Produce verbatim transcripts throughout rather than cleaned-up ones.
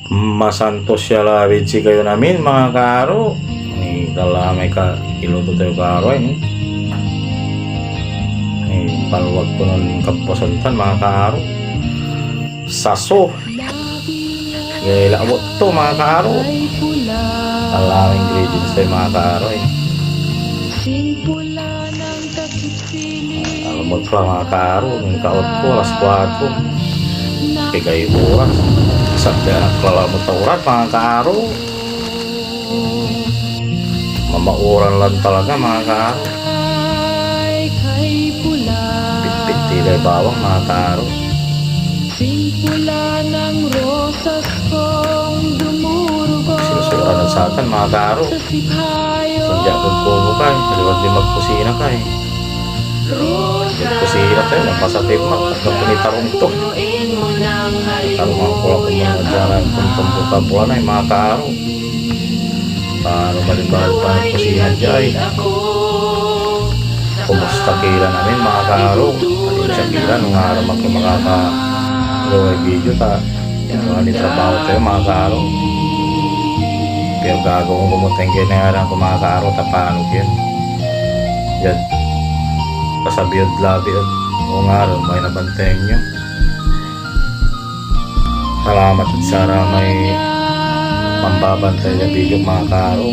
Masantos ya labi ed sikayon amin, mga kaaro. Ni, kala may ka-, iluto tayo, kaaro, ay, ni. Ni, palwag ko nen kapusan tan, mga kaaro. Saso. Gaya labot to, mga kaaro. Kala may ingredients tayo, mga kaaro, ay. Alam mo pala, mga kaaro, nen kaot ko, alas kuwatro. Pigay oras. Sabi anak, lala mo ta oras, mga kaaro. Mamauran lang talaga, mga kaaro. Pitpit tilay bawang, mga kaaro. Sinusuran ed satan, mga kaaro. Kundi ak ed kubo ka, eh. Aliwan di magkusina ka, eh. Magkusina ka, eh. Napasakit mo. Agka pinitarong to. Tarong ang kulang ko mga dyan. Ang tumpong ko kabuan ay, mga kaaro. Paano balibali pa ang kusina dyan? Kumusta ki lan amin, mga kaaro? Pasensya ki la no ngarem ak makakagawa video ta wala ni trabaho tayo, mga kaaro. Pero gagawaen ko mo tengke na yaran ko, mga kaaro, ta paano kin? Yan. Kasabi ed labi ed o ngarem, may nabantayan nyo. Salamat ed saramay manbabantay na video, mga kaaro.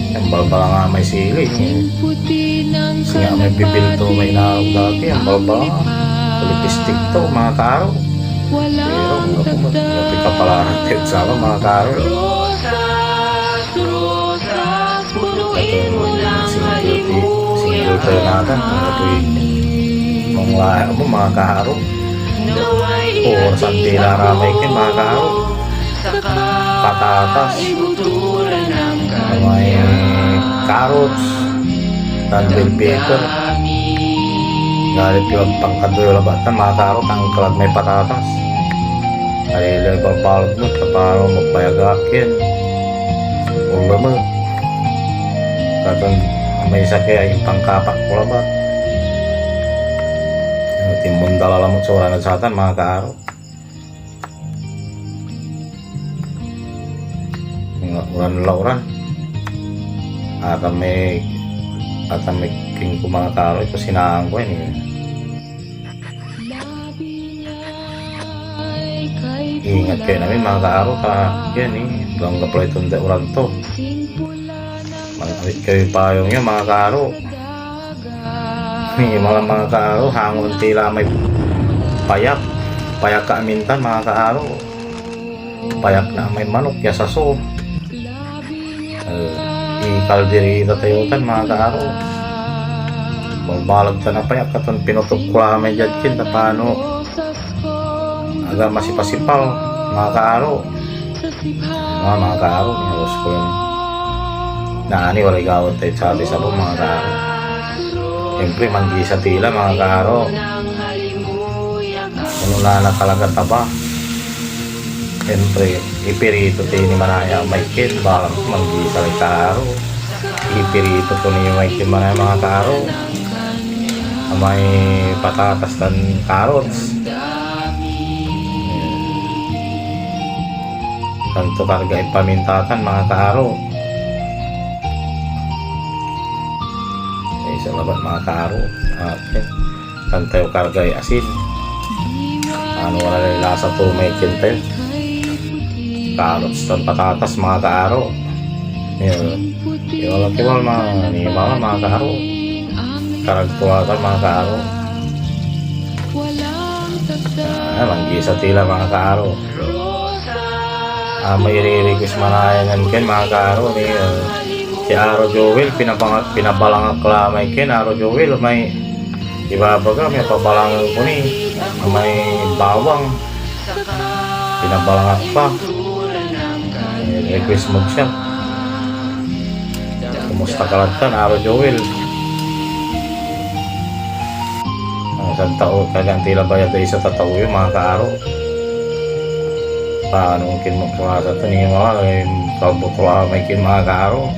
Yan, balbala nga may sili, eh. Singa may bibil to, may inaarok dati, yan, balbala nga. Lipistik to, mga kaaro. Pero, ano ko, mati ka pala, mga kaaro. Ito, single, single tayo natin. Ano po yung, mga kaaro? Oras ang tila ramay kin, mga kaaro. Patatas. May carrots. Tan bell pepper. Galit yung pangkadoy labat tan, mga kaaro, tangkalag may patatas. Ay, balbaleg mo, taparo mo, payagak yan. Ulam mo. Katon, may sakay ay pangkapak ko labat. Timbundal alamot so oran ed satan, mga kaaro. Mga uran la uran. Ata may, ata may king ko, mga kaaro, ito sinaan ko yan, eh. Ingat kayo namin, mga kaaro, ta yan, eh. Gangga pala itong uran to. Mag-awit kayo payong nyo, mga kaaro. Ni, mga, mga kaaro, hangon tila may payak. Payak ka amintan, mga kaaro. Payak na may manok, ya saso. Eh, ikaldereta tayo tan, mga kaaro. Balbaleg tan a payak, katon pinutok ko la may diad kin, ta pano aga masipasipaw, mga kaaro. Mga, mga kaaro, nialos ko yan. Naani, walay gawat tayo sabi sa mga kaaro. Siyempre, manggisa tila, mga kaaro. Ano na na talaga taba. Siyempre, ipirito tayo ni manaya may kin, balang manggisa lay kaaro. Ipirito to ni may kin manaya, mga kaaro. May patatas tan carrots. Tanto karga ed paminta tan, mga kaaro. Ay, sa labat, mga kaaro. Ah, okay. Tan tayo karga ed asin. Ano, wala lay lasa to, may kin tayo. Carrots tan patatas, mga kaaro. Yun. Yung mga kiwal, mga, ni mga, mga kaaro. Karag to ata, mga kaaro. Ah, manggisa tila, mga kaaro. Ah, may iri-request manayan ken, mga kaaro, ni, ah, si Aro Joel, pinabanga-, pinabalangak la may ken, Aro Joel, may ibabaga, may pabalangan ko ni, may bawang, pinabalangak pa. Eh, request mo siya. Kumusta ka lad tan, Aro Joel? Ah, san tao, kagan tila bayad ay sa tatao yun, mga kaaro. Paano kin mo purasa to, ni mga, eh, kalbuto la may kin, mga kaaro.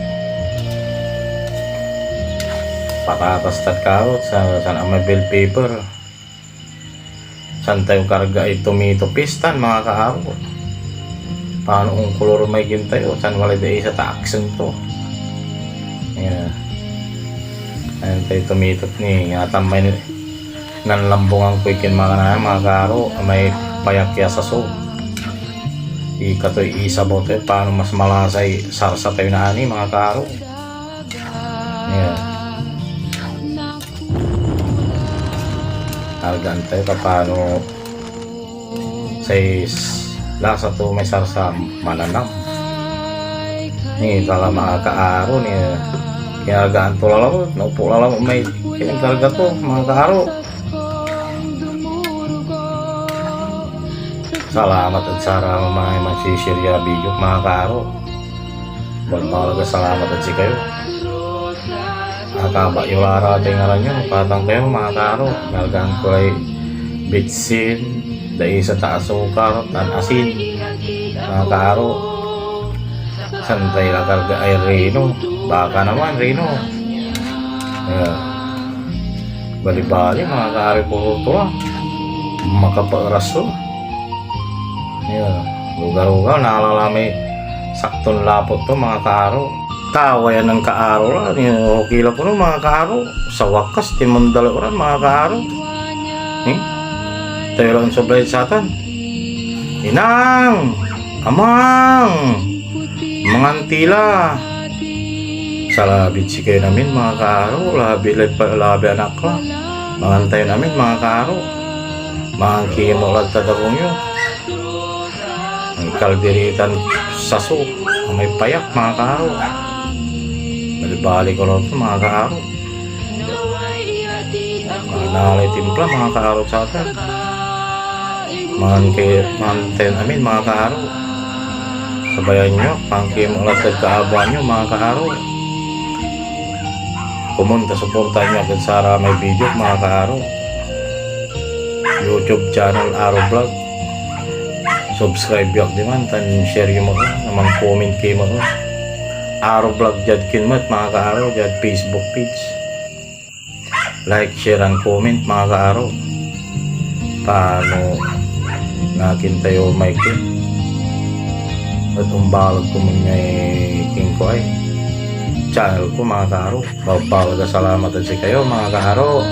Patatas tan carrots, sa, san amay bell pepper. San tayo karga ed tomato paste tan, mga kaaro. Paano onkolor may kin tayo, tan walay daiset a aksem to. Ayan. Ayan tayo tumitok ni, atan may nanlambungan koy kin mga na, mga kaaro, may payak ya saso. Ikatoy isabaw tayo, paano mas malasay sarsa tayo na ani, mga kaaro. Ayan. Algan tayo, paano Say s-, lasa to may sarsa mananam. Ni, tala mga kaaro, ni, kinargaan to lalamot, naupo lalamot may pinagkarga to, mga kaaro. Salamat ed saramay mansishare ya video, mga kaaro. Balbaleg a salamat ed sikayo. Akaba yo la ra tay ngaran yo, no patan kayo, mga kaaro. Nalgaan ko lay bitsin, daiset a asukar, tan asin, mga kaaro. Santay la karga ay rino. Baka naman, rino. Ayan. Balibali, mga kaaro, puro to, ah. Makapaaras to. Ayan. Lugar-lugar, naalala may sakton lapot to, mga kaaro. Tawayan ng kaaro la. Ni, okay la kono, mga kaaro. Sa wakas, tinmunda la uran, mga kaaro. Eh? Tayo lang soblay satan. Inang! Amang! Mangan ti la. Salabid sikayon amin, mga kaaro. Labi lay pa-, labi anak la. Mangan tayon amin, mga kaaro. Mangan ki mo lad tadabong yo. Ang kaldiritan saso, may payak, mga kaaro. Balibali ko lang to, mga kaaro. Manalay timpla, mga kaaro, satan. Mangan ki, mangan tayon amin, mga kaaro. Sabayan yo, mangan ki mo lad kaabuan yo, mga kaaro. Komon ta suportaan yo ak ed saramay video, mga kaaro. YouTube channel, Aro Vlog. Subscribe yo ak diman, tan share yo met la, tan comment ki met la. Aro Vlog diad kin met, mga kaaro, diad Facebook page. Like, share, and comment, mga kaaro. Paano nakin tayo may kin? Et ombaleg komun yay kin ko ay channel ko, mga kaaro. Balbaleg a salamat ed sikayo, mga kaaro.